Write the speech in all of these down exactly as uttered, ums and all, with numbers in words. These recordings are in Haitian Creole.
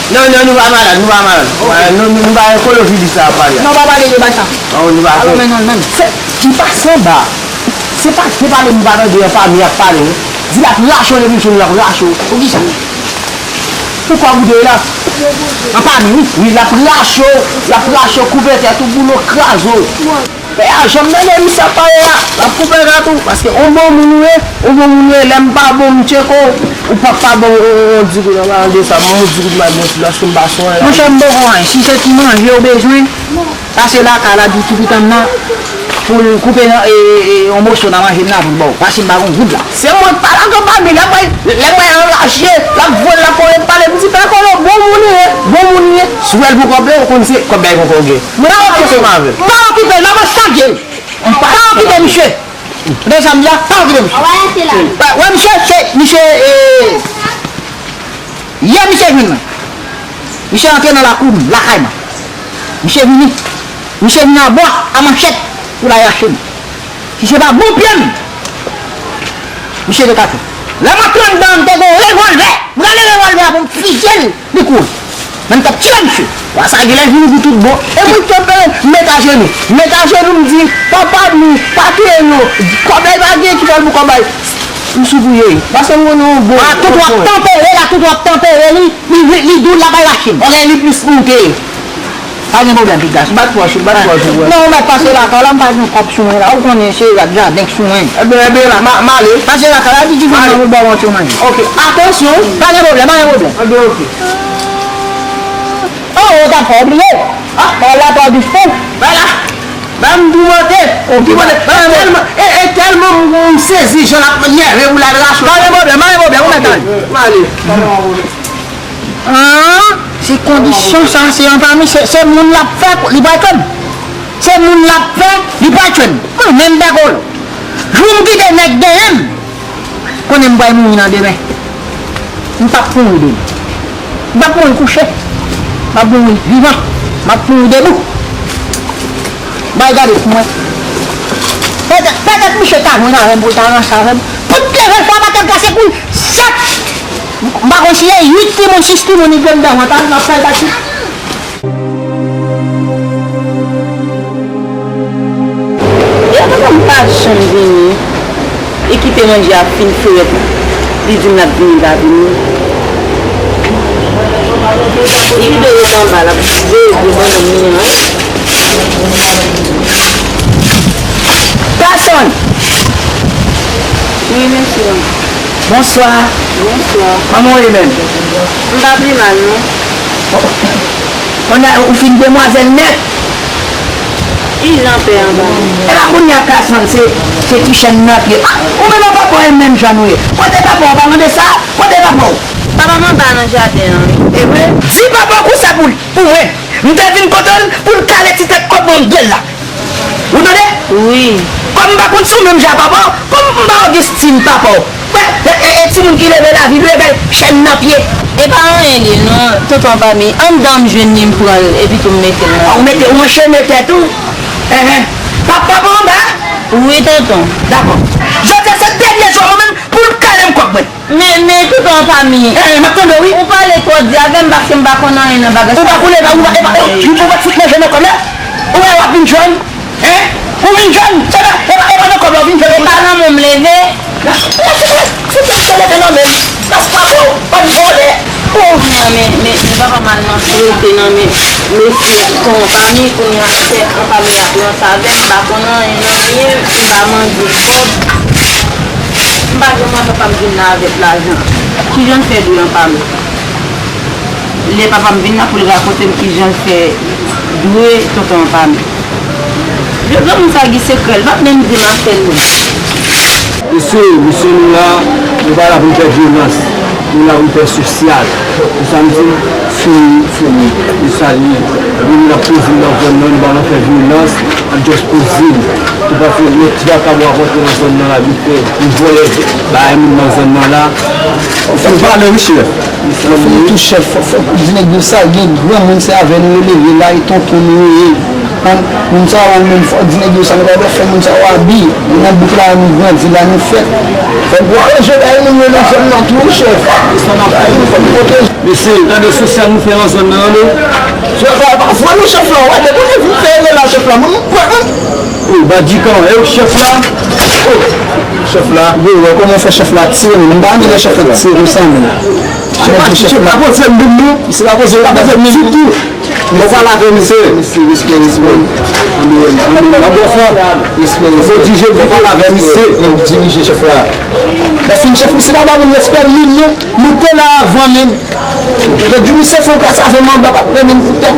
Non, non, nou pa malad, nou pa malad. Nou, nou, nou pa gen kolofilis la ap pale a. Non, pa pale de bagay sa. Oh, nou pa Alò, men non, men. Se, li pase anba. Se pa de pale nou pa tande an fami ap pale, wi. Di l ap rache w depi l jwenn l ap rache w. Poukisa? Poukò boude la? An fami, wi. Wi, l ap rache w, l ap rache w, koupe tèt ou, boule w, kraze w. Pè a janm tande misye ap pale la, l ap koupe tèt ou, paske on bon moun ou ye, on bon moun ou ye, lè m pa bon m tcheke w, ou p ap pa bon, on, on, on di kout anba de sa, m on di kout maten sou, paske m pa sou anyen la. Monchè, m poko anyen, si se ti manje ou bezwen, pase lakay la, di ti pitit m nan, pou l koupe nan, e, e, e, on moso nan manje m nan pou l ba w, paske m pa gon goud la. Se mwen k pa lakay pa mi, lè mwen, lè mwen anraje, l ap voye, l ap voye pale, m di pè Kolo, bon moun li ye, bon moun li ye, si w wè l pou kòb la, ou konn se kòb la li poko gen. Mwen pa okipe m avè l. M pa okipe l, m ap an chanje l. M pa okipe misye. Desanm la, pa okipe misye. Wè, wè misye, se, misye, e, yè misye vin mwen. Misye antre nan lakou m, lakay mwen. Misye vini. Misye vini an bwa, a manchèt, pou l al rache m. Si se pa bon pye m, misye te ka fè. Lè m antre anndan, m te gen yon revòlvè. M rale revòlvè a pou m fizye l. Li kouri. Men m t ap tire misye. Wa sa genlè vini pou tout bon. E mwen k te peye, m met ajenou. M met ajenou, m di, papa nou, pa touye nou. Kòb la, li pa gen ki fè l pou kòb la. M sou pou ye. Paske m konnen yon bon. A tout w ap tanpere la, tout w ap tanpere li, li, li, li dou l ap bay machin. Ok, li plis moute. Pa gen pwoblèm, pigas. Bat pòch ou, bat pòch ou, wè. Non, ou mèt pase lakay la, m pa gen kòb sou mwen la. Ou konnen se rat jaden k sou mwen. Ebyen, ebyen, la, m a, m ale. Pase lakay la, di ti fanm nan pou l ba w yon ti manje. Ok, atansyon. Pa gen pwoblèm, pa gen pwoblèm. Ebyen, ok. Oh, ou t ap fè oubliye. Ah. Bay la, pa dispo. Bay la. Bay m toumante. Ok. Toumante. Tèlman, e, e tèlman m, m sezi, jan l ap nève pou l al rache. Pa gen pwoblèm, pa gen pwoblèm, ou mèt ale. M ale. An, se kondisyon sa, se an fami, se, se moun l ap fè, li pral jwenn. Se moun l ap fè, li pral jwenn. Mwen menm, dakò. Jou m kite nèg genyen m, konnen m pral mouri nan demen. M p ap mouri demen. M p ap mouri kouche. M ap mouri vivan. M ap mouri debou. Bay gade pou mwen. Petèt, petèt misye ta jwenn avè m pou l ta ranse avè m. Pou l te leve l fò, pa t ap kase kou l. Sèt! M pa konn si se uit timoun, sis timoun li gen anndan mwen, ta vin ap fè l pati. Yon papa m pa janm vini, li kite manje a fin frèt, li di m l ap vini, l pa vini. Li vide ret anba, l ap veye gwo bannann li an. Gason! Wi, mesye. Bonswa. Bonswa. Kòman w ye menm? M pa pi mal, non. Kounye a, ou fin demwazèl nèt. Ki jan pè anba? Epa kounye a Kasann se, se ti chèn nan pye. Ah, ou menm ak papa w e menm jan nou ye. Kote papa w? Pa mande sa. Kote papa w? Papa m anba nan jaden an, wi. E vre? Si papa w konsa pou, pou mwen, m te vin kote l pou l kale ti tèt kòb mwen m gen la. Ou tande? Wi. Kòm m pa konn si w menm jan ak papa w, kòm m pa Augustin papa w. Wè, e, e, e timoun ki leve lavi, dwe bay chèn nan pye. E pa anyen li ye non, tonton Pami. Anndan m jwenn li, m pran l, epi tou m mete l nan. Ou mete, ou anchene tèt ou? Enhen. Pap, papa w anba? Wi, tonton. Dakò. Jodi a se dènye jou a mwen menm pou l kale m kòb mwen. Men, men, tonton Pami. Eh, m ap tande w, wi. Ou pale twò di avè m paske m pa konn anyen nan bagay sa. Ou pa konnen, ou pa, epa, ou, ou pa fout manje nan kòb la? Ou wè w ap vin jwenn? Hein? Ou vin jwenn? Se pa, epa, epa nan kòb la ou vin jwenn? Epa nan men m leve. Se pa, se pa, se leve nan men m. Pas pa bon, pa di vòlè. Oh. Non, men, men, men papa m al maltrete nan men mesye tonton Pami, kounye a se tonton Pami ap ranse avè m, m pa konn anyen nan men l, m pa mande kòb. M pa janm wè papa m vin la avèk lajan. Kijan l fè dwe an pa m? Lè papa m vin la pou l rakonte m kijan l fè dwe tonton an pa m. Vye granmoun sa gen sekrè, l p ap menm di m afè l non. Mesye, mesye, nou la, nou pa la pou n fè vyolans. Nou la pou n fè sosyal. Ou sa m di? Fini, fini. E sa l ye. Epi nou ap poze n nan zòn nan, nou pa nan fè vyolans, n ap just poze n. Ou pa fè nèg ti vagabon ap rantre nan zòn nan la vit fè, pou vòlè bagay moun nan zòn nan la. Fò n pale wi chèf. Fò n tou chèf, fò, fò di nèg yo sa, gen granmoun se avè nou yo leve la, e tonton nou yo ye. Moun sa yo menm, fò di nèg yo sa nou pa dwè fè moun sa yo abi. Nou nan bouk la, nou grandi la, nou fèt. Fòk nou aranje bay moun yo nan zòn nan tou, chèf. Sa n ap fè, fòk nou pwoteje. Mesye, gade sosyal nou fè nan zòn nan, non? Chèf la, pa fwa nou chèf la, wè, depi nou vin fè erè la, chèf la, moun pran. Oh, Badikan, e ou chèf la? Oh, chèf la. Yo, wè kòman fè chèf la tire nou. M pa renmen lè chèf la tire nou sa, men. Chèf la, chèf la poze m menm, non. Se pa poze m menm ditou. Ou pale avè misye. Mesye, respè, respè. Anben, anben, anben, anben, respè, respè. Ou dirije, ou pale avè misye. Ou dirije chèf la. Lè fin chèf, misye pa ba moun respè, nou, nou, nou te la avan menm. Yo di misye fè yon kras avè m anba, pa t pèmèt m pou tèt.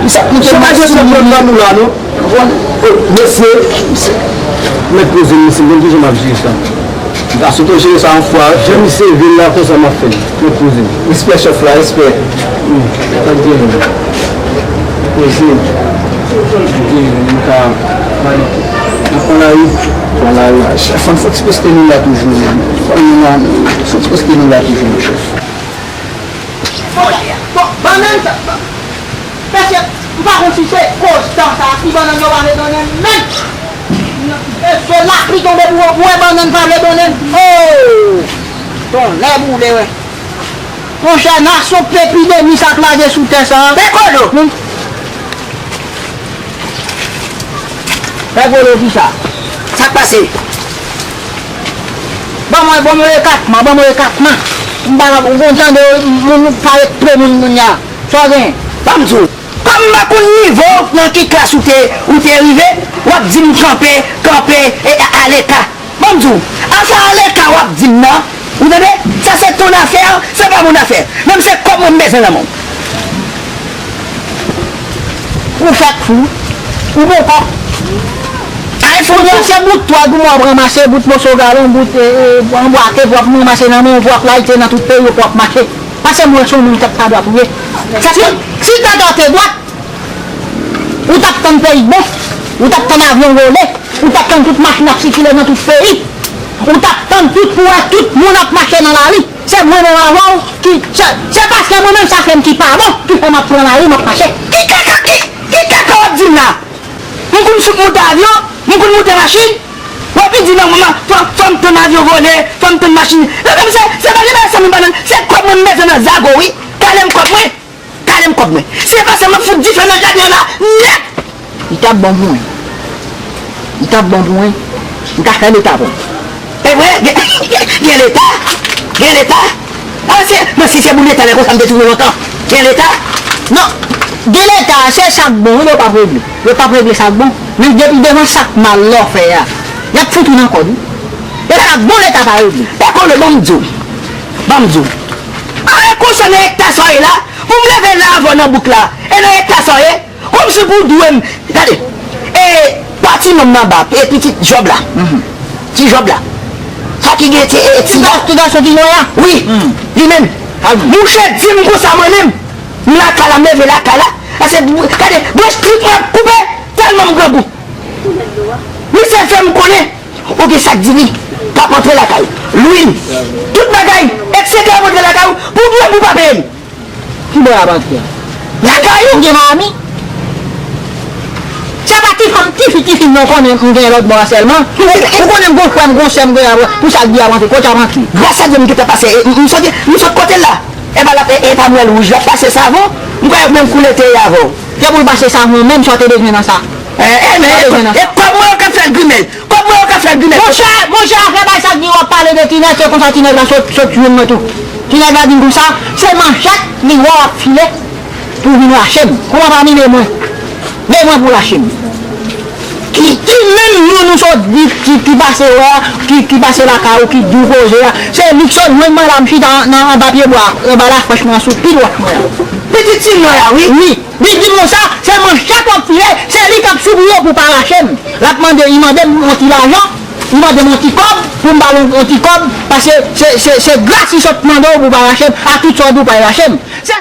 Misye ap moute. Se pa jesyon pran nan nou la, non. Konprann? Oh, mesye, mesye. Mèt poze m, mesye, m konn kijan m ap jere sa. M ta sot jere sa yon fwa, jan misye vin la, konsa m ap fè l. Mèt poze m. Respè chèf la, respè. Hmm, sa k gen menm? Poze m. Poze m, m ka pale. N ap pran lari. Pran lari. Chèf, ann fò ti poste nou la toujou, menm. Fò nou la, fò ti poste nou la toujou, chèf. Bon, bon, bannann sa, bon, mesye, m pa konn si se koz tan sa ki bannann yo pa vle donnen menm. Èske lapli tonbe pou, pou wè bannann pa vle donnen? Oh! Tonnè boule, wè. Monchè, nasyon pepidemi sa k lage sou tè sa. Pekolo! Pè Polo, kisa? Sa k pase? Ban mwen, ban mwen ekatman, ban mwen ekatman. M pa, ou konn tande moun parèt pre moun kounye a. Sa w gen? Ban m di w, kòm m pa konn nivo w, nan ki klas ou te, ou te rive, w ap di m kanpe, kanpe, e, aleka. Ban m di w, afè aleka w ap di m nan, ou tande? Sa se ton afè, se pa mon afè. Men m se kòb mwen m bezwen nan men w. Ou fèk fou. Ou bon kòb. Ay, fou. Ou se bout twal pou mwen w ap ranmase, bout moso galon, bout, e, e, anbwate pou w ap ranmase nan men w, pou w ap layite nan tout peyi w, pou w ap mache. Pase m wè se yon moun tèt pa dwat ou ye. Si, si tèt ou te dwat, ou t ap tann peyi bon, ou t ap tann avyon vole, ou t ap tann tout machin ap sikile nan tout peyi, ou t ap tann tout pou wè tout moun ap mache nan lari. Se mwen menm avè w ki, se, se paske mwen menm sa fè m ki pa bon, ki fè m ap pran lari, m ap mache. Ki kaka, ki, ki kaka w ap di m la? M konn sot moute avyon, m konn moute machin. W ap vin di non, manman, fò, fò m tann avyon vole, fò m tann machin. Nan men se, se pa li bay sa m bannann, se kòb mwen m bezwen nan zago, wi. Kale m kòb mwen. Kale m kòb mwen. Si e pa sa, m ap fout dife nan jaden an la nèt! Li t ap bon pou mwen. Li t ap bon pou mwen. M ta fè leta pou mwen. E vre, gen, gen, gen leta. Gen leta. A, se, men si se pou leta, men konsa m te tounen lontan. Gen leta. Non, gen leta, se sa k bon, wi, yo p ap regle. Yo p ap regle sa k bon. Men depi devan sa k mal la w fè a, y ap fout ou nan kòd, wi. E sa k bon, leta pa regle. Pè Kolo, ban m di w. Ban m di w. A, e konsa nan eta sa w ye la, pou m leve la avè w nan bouk la, e nan eta sa w ye, kòmsi pou w dwe m, gade, e, pa ti nonm nan ba, e pitit Jòb la, ti Jòb la, sa ki gen ti, e, ti ga, ti gason ki nwa a? Wi, li menm. Mouche di m konsa mwen menm, m lakay la, m leve lakay la, pase, gade, branch trik mwen ap koupe, tèlman m grangou. Misye fè m konnen, ou gen sa k di li, k ap antre lakay ou. Lwil, tout bagay, etsetera ap antre lakay ou, pou dwe m pou pa peye m. Ki bò y ap antre a? Lakay ou. Ou gen Miami? Se pa ti fanm, tifi, tifi m nan konnen m gen lòt bò a sèlman. Ou, ou konnen m gon frè m, gon sè m, gon, pou sa l di y ap antre, kote y ap antre? Gras a Dye m gentan pase, e, m, m soti, m sot kote l la. E pa l ap, e, e pa mwèl wouj, l ap pase savon, m kwè menm koulè te ye avè w. Se pou l pase savon, menm sa w te bezwen nan sa. E, e, men, e, e kòb mwen yo k ap fè l grimèl. Kòb mwen yo k ap fè l grimèl. Monchè, monchè, afè bay sa k di w ap pale de ti nèg, se konsa ti nèg la sot, sot jwenn mwen tou. Ti nèg la di m konsa, se manchèt li wè w ap file pou vin rache m. Kòman pa vin rache mwen? Men mwen pou rache m. Ki, ki menm moun ou sot di ki, ki pase wè, ki, ki pase lakay ou, ki di w koze a, se li k sot jwenn mwen la, m chita nan, anba pye bwa, anba lafrèch mwen an, sou pi dwat mwen an. Pitit ti nwa a, wi. Wi. Li di m konsa, se manchèt w ap file, se li k ap soupli w pou pa rache m. L ap mande, li mande m yon ti lajan, li mande m yon ti kòb, pou m ba l yon, yon ti kòb, paske se, se, se gras li sot mande w pou pa rache m, a tout sa w di w pa rache m. Se